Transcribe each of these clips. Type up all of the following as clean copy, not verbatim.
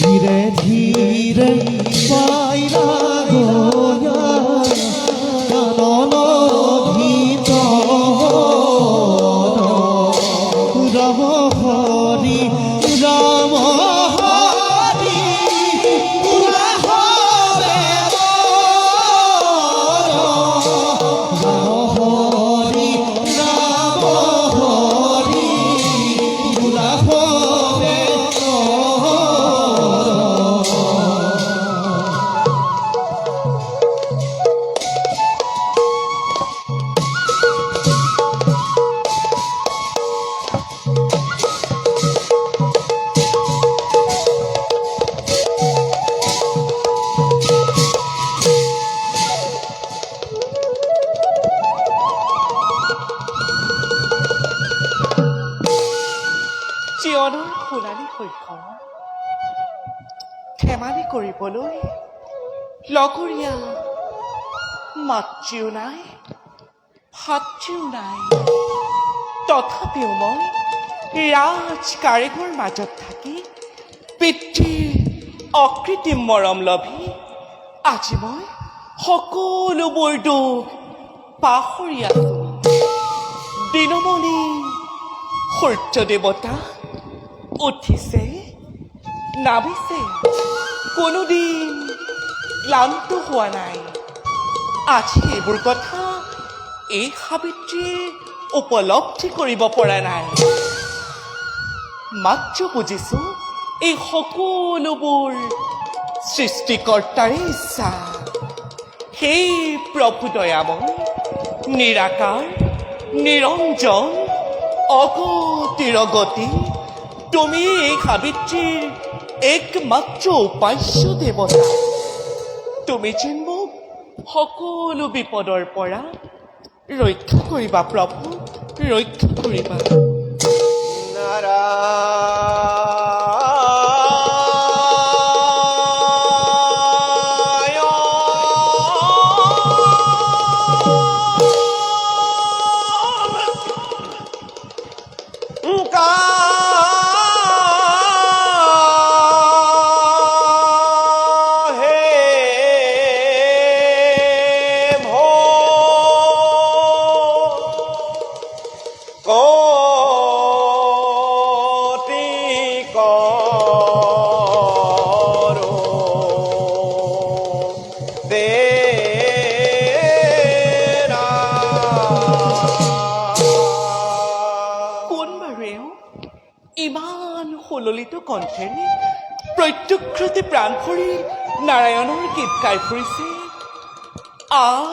ধীৰে ধীৰে পাইলা গৈয়া কানন ভিতৰ। ৰাম হৰি, ৰাম হৰি, বোলা হবে বৰ। ৰাম হৰি, ৰাম হৰি, বোলা হবে বৰ। জীৱনৰ সোণালী শৈশৱ ধেমালি কৰিবলৈ লগৰীয়া মাতৃও নাই, ভাতৃও নাই। তথাপিও মই ৰাজ কাৰেঙৰ মাজত থাকি পিতৃৰ অকৃত্ৰিম মৰম লভি আজি মই সকলোবোৰ দুখ পাহৰি আছো। দিনমণি সূৰ্য দেৱতা উঠিছে, নামিছে, কোনোদিন ক্লান্ত হোৱা নাই। আজি এইবোৰ কথা এই সাবিত্ৰীয়ে উপলব্ধি কৰিব পৰা নাই। মাত্ৰ বুজিছো, এই সকলোবোৰ সৃষ্টিকৰ্তাৰে ইচ্ছা। সেই প্ৰভু দয়াময়, নিৰাকাৰ, নিৰঞ্জন, অগতিৰ গতি, তুমি এই সাবিত্ৰীৰ একমাত্ৰ উপাস্য দেৱতা। তুমি যেন মোক সকলো বিপদৰ পৰা ৰক্ষা কৰিবা প্ৰভু, ৰক্ষা কৰিবা। নাৰায়ণ কাহে ভকতি কৰো তেৰা। কোন বাৰু এওঁ, ইমান সুললিত কণ্ঠেৰে প্ৰত্যক্ষতে প্ৰাণ ভৰি নাৰায়ণৰ গীত গাই ফুৰিছে? আহ,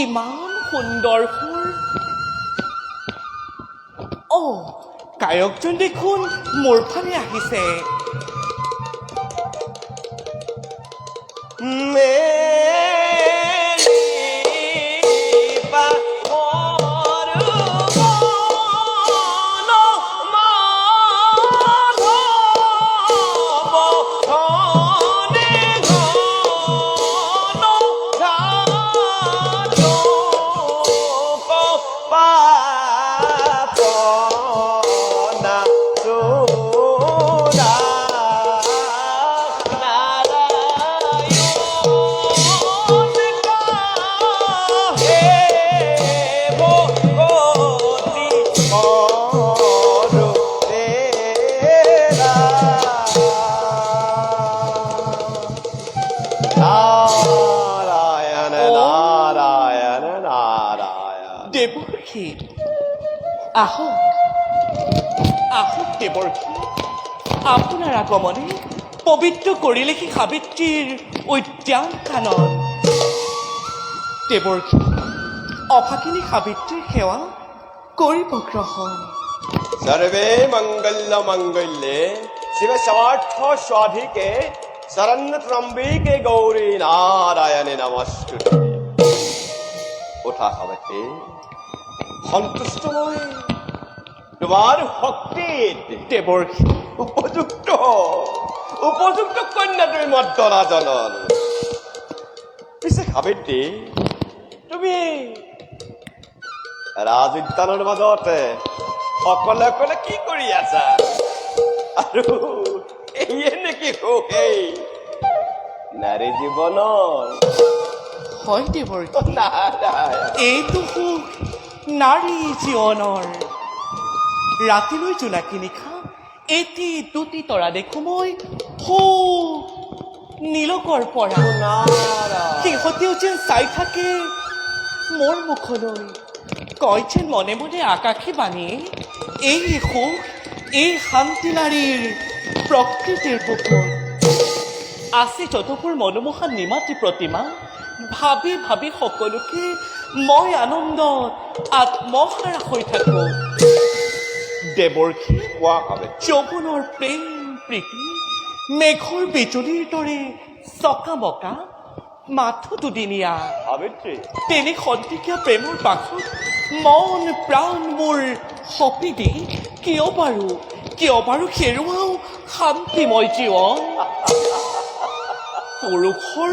ইমান সুন্দৰ সুৰ! অ, গায়কজন দেখোন মোৰ ফালে আহিছে। মেলিবা মোৰ মন মাধৱ ধনে ঘন ঘাতক পাপ নাশুনা নাৰায়ণ কাহে ভকতি কৰো তেৰা। নাৰায়ণ, নাৰায়ণ, নাৰায়ণ। দেৱৰ্ষি, আহক আহক দেৱৰ্ষি। আপোনাৰ আগমনে পবিত্ৰ কৰিলেহি সাবিত্ৰীৰ উদ্যান কানন। দেৱৰ্ষি, অভাগিনী সাবিত্ৰীৰ সেৱা কৰিব গ্ৰহণ। সৰ্বে মংগল মংগল্যে শিবে সৰ্বাৰ্থ সাধিকে শৰণ্যে ত্ৰ্যম্বিকে গৌৰী নাৰায়ণী নমস্তুতে। উঠা সাবিত্ৰী, সন্তুষ্ট মই তোমাৰ শক্তিত। দেৱৰ্ষি। উপযুক্ত উপযুক্ত কন্যা তুমি মদ্দৰাজনৰ। পিছে সাবিত্ৰী, তুমি ৰাজ উদ্যানৰ মাজত অকলে অকলে কি কৰি আছা? আৰু এইয়ে নেকি সুখ এই নাৰী জীৱনৰ? হয় দেৱৰ্ষি। নাৰায়ণ। এইটো সুখ নাৰী জীৱনৰ। ৰাতিলৈ জোনাকী নিশা এটি দুটি তৰা দেখো মই সৌ নীলকৰ পৰা। নাৰায়ণ। সিহঁতেও যেন চাই থাকে মোৰ মুখলৈ, কয় যেন মনে মনে আকাশী বাণীয়ে, এই সুখ, এই শান্তি নাৰীৰ প্ৰকৃতিৰ বুকুত আছে। যতবোৰ মনোমোহা নিমাতী প্ৰতিমা, ভাবি ভাবি সকলোকে মই আনন্দত আত্মহাৰা হৈ থাকো। দেৱৰ্ষি, কোৱা সাবিত্ৰী। যৌৱনৰ প্ৰেম প্ৰীতি মেঘৰ বিজুলীৰ দৰে চকা মকা, মাথো দুদিনীয়া। সাবিত্ৰী। তেনে খন্তেকীয়া প্ৰেমৰ পাছত মন প্ৰাণ মোৰ সঁপি দি কিয় বাৰু হেৰুৱাও শান্তিময় জীৱন? পুৰুষৰ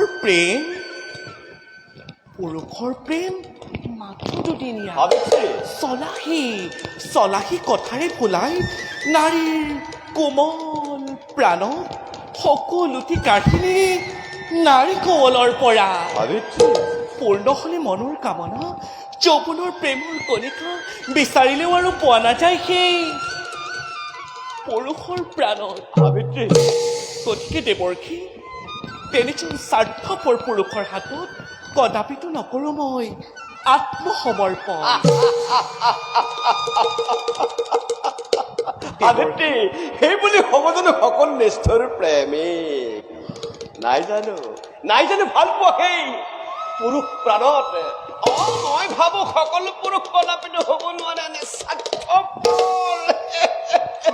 প্ৰেম মাথো দুদিনীয়া। সাবিত্ৰী। চলাহী চলাহী কথাৰে ভুলাই নাৰীৰ কোমল প্ৰাণত সকলোটি কাঢ়ি নিয়ে নাৰী কোমলৰ পৰা। সাবিত্ৰী। পূৰ্ণ হলে মনৰ কামনা, যৌৱনৰ প্ৰেমৰ কণিকা বিচাৰিলেও আৰু পোৱা নাযায় সেই পুৰুষৰ প্ৰাণত। সাবিত্ৰী। গতিকে দেৱৰ্ষি, তেনেজন স্বাৰ্থপৰ পুৰুষৰ হাতত কদাপিতো নকৰোঁ মই আত্মসমৰ্পণ। সাবিত্ৰী, সেই বুলি হ'ব জানো সকলো নিষ্ঠুৰ প্ৰেমিক? নাই জানো ভাল পোৱা সেই পুৰুষ প্ৰাণত? অ, মই ভাবো সকলো পুৰুষ কদাপিতো হ'ব নোৱাৰে স্বাৰ্থপৰ।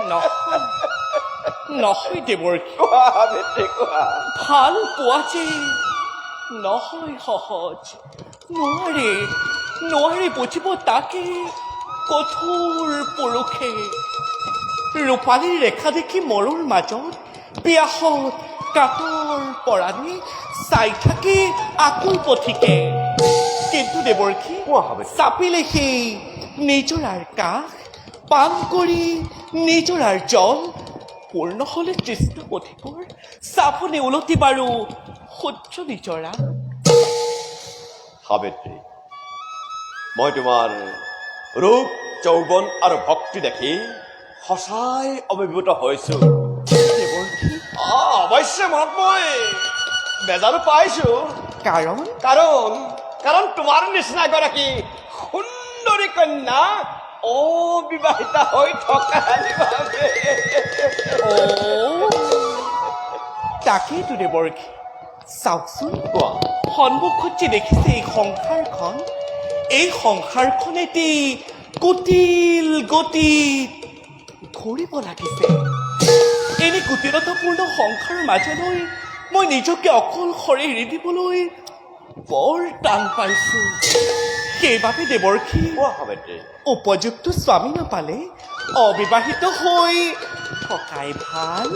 নহয় নহয় দেৱৰ্ষি। কোৱা সাবিত্ৰী, কোৱা। ভাল পোৱা যে নহয় সহজ, নোৱাৰে নোৱাৰে বুজিব তাকে কঠোৰ পুৰুষে। ৰূপালীৰ ৰেখা দেখি মৰুৰ মাজত পিয়াসত কাতৰ পৰাণী চাই থাকে আকুল পথিকে। কিন্তু দেৱৰ্ষি, কোৱা সাবিত্ৰী। চাপিলে সেই নিজৰাৰ কাষ, পান কৰি নিজৰাৰ জল, পূৰ্ণ হলে তৃষ্ণ পথিকৰ চাপনে ওলটি বাৰু সূৰ্য নিজৰা। সাবিত্ৰী, মই তোমাৰ ৰূপ, যৌৱন আৰু ভক্তি দেখি সঁচাই অভিভূত হৈছো। দেৱৰ্ষি। অ, অৱশ্যে মনত মই বেজাৰো পাইছো। কাৰণ? কাৰণ তোমাৰ নিচিনা এগৰাকী সুন্দৰী কন্যা অবিবাহিতা হৈ থকা বাবে। অ, তাকেইতো দেৱৰ্ষি, চাওকচোন। কোৱা। সন্মুখত যে দেখিছে এই সংসাৰখন, এই সংসাৰখন এটি কুটিল গতিত ঘূৰিব লাগিছে। এনে কুটিলতাপূৰ্ণ সংসাৰৰ মাজলৈ মই নিজকে অকলশৰে এৰি দিবলৈ বৰ টান পাইছো। সেইবাবে দেৱৰ্ষি, কোৱা সাবিত্ৰী। উপযুক্ত স্বামী নাপালে অবিবাহিত হৈ থকাই ভাল।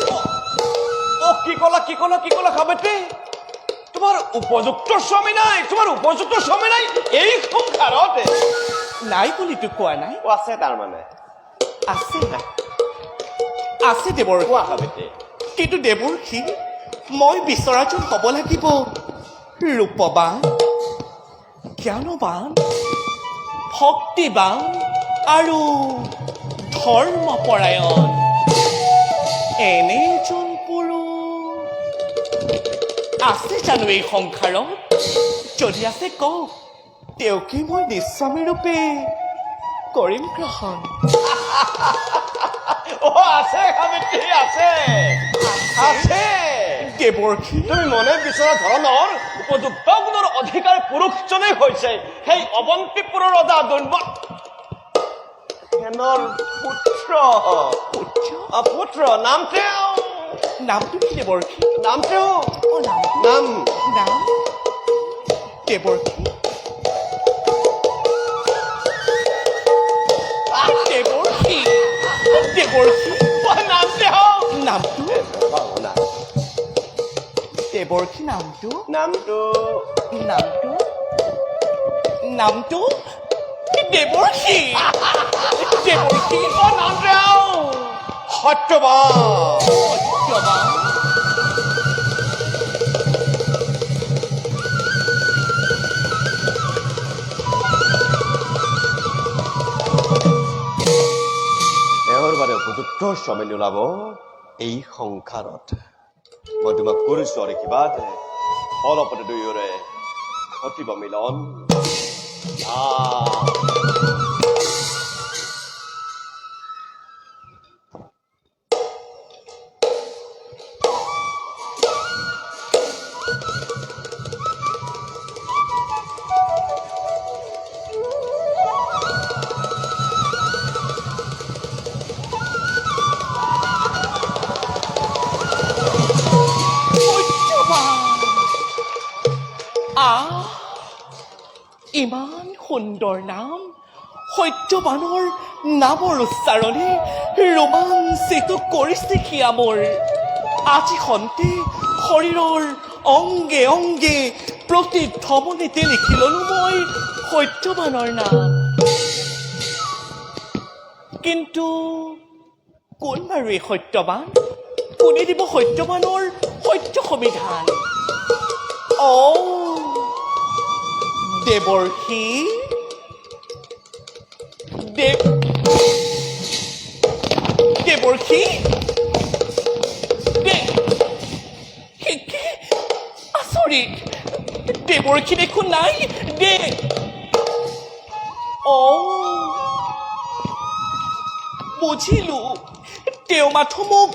অ, কি ক'লা, কি ক'লা, কি ক'লা সাবিত্ৰী? তোমাৰ উপযুক্ত স্বামী নাই? তোমাৰ উপযুক্ত স্বামী নাই এই সংসাৰত? নাই বুলিতো কোৱা নাই। অ, আছে তাৰমানে? আছে, আছে দেৱৰ্ষি। কোৱা সাবিত্ৰী। কিন্তু দেৱৰ্ষি, মই বিচৰাজন হ'ব লাগিব ৰূপবান, জ্ঞানবান, ভক্তিবান আৰু ধৰ্মপৰায়ণ। এনে এজন পুৰুষ আছে জানো এই সংসাৰত? যদি আছে কওক, তেওঁকে মই নিস্বামী ৰূপে কৰিম গ্ৰহণ। অ, আছে সাবিত্ৰী, আছে, আছে। দেৱৰ্ষি। তুমি মনে বিচৰা ধৰণৰ উপযুক্ত গুণৰ অধিকাৰী পুৰুষজনেই হৈছে সেই অৱন্তীপুৰৰ ৰজা দুৰ্মথসেনৰ পুত্ৰ। পুত্ৰ? অ, পুত্ৰ। নাম তেওঁ নামটো কি দেৱৰ্ষি? নাম তেওঁ অ, নামটো? নাম। নাম দেৱৰ্ষি, দেৱৰ্ষি, দেৱৰ্ষি। অ, নাম তেওঁ নামটো দেৱৰ্ষি, নামটো? নামটো। নামটো, নামটো দেৱৰ্ষি, দেৱৰ্ষি। অ, নাম তেওঁ সত্যবান। সত্যবান। উপযুক্ত স্বামী নোলাব এই সংসাৰত। মই তোমাক কৰিছো আশীৰ্বাদ, অলপতে দুয়োৰে ঘটিব মিলন। আহ। সত্যবান! আহ, ইমান সুন্দৰ নাম! সত্যবানৰ নামৰ উচ্চাৰণে ৰোমাঞ্চিত কৰিছে হিয়া মোৰ। আজি সন্তে শৰীৰৰ অংগে অংগে প্ৰতি ধমনীতে লিখি ললো মই সত্যবানৰ নাম। কিন্তু কোন বাৰু এই সত্যবান? কোনে দিব সত্যবানৰ সত্য সমিধান? অ, দেৱৰ্ষি দেৱ, দেৱৰ্ষি দে কি কি? আচৰিত, দেৱৰ্ষি দেখোন নাই। দে অ, বুজিলো, তেওঁ মাথো মোক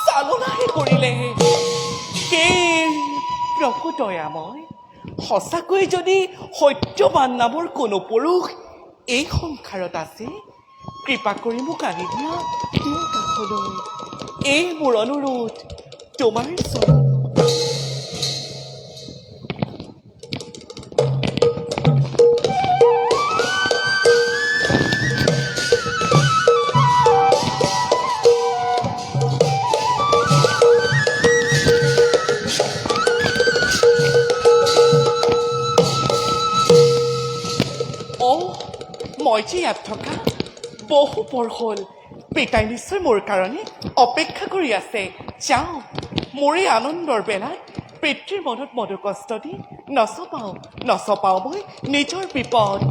চালনাহে কৰিলে। হে প্ৰভু দয়াময়, সঁচাকৈ যদি সত্যবান নামৰ কোনো পুৰুষ এই সংসাৰত আছে, কৃপা কৰি মোক আনি দিয়া তেওঁৰ কাষলৈ। এই মোৰ অনুৰোধ তোমাৰ চৰণত। অ, মই যে ইয়াত থকা বহু পৰ হ'ল। পিতাই নিশ্চয় মোৰ কাৰণে অপেক্ষা কৰি আছে। যাওঁ, মোৰ এই আনন্দৰ বেলাত পিতৃৰ মনত মধুকষ্ট দি নচপাওঁ, নচপাওঁ মই নিজৰ বিপদ।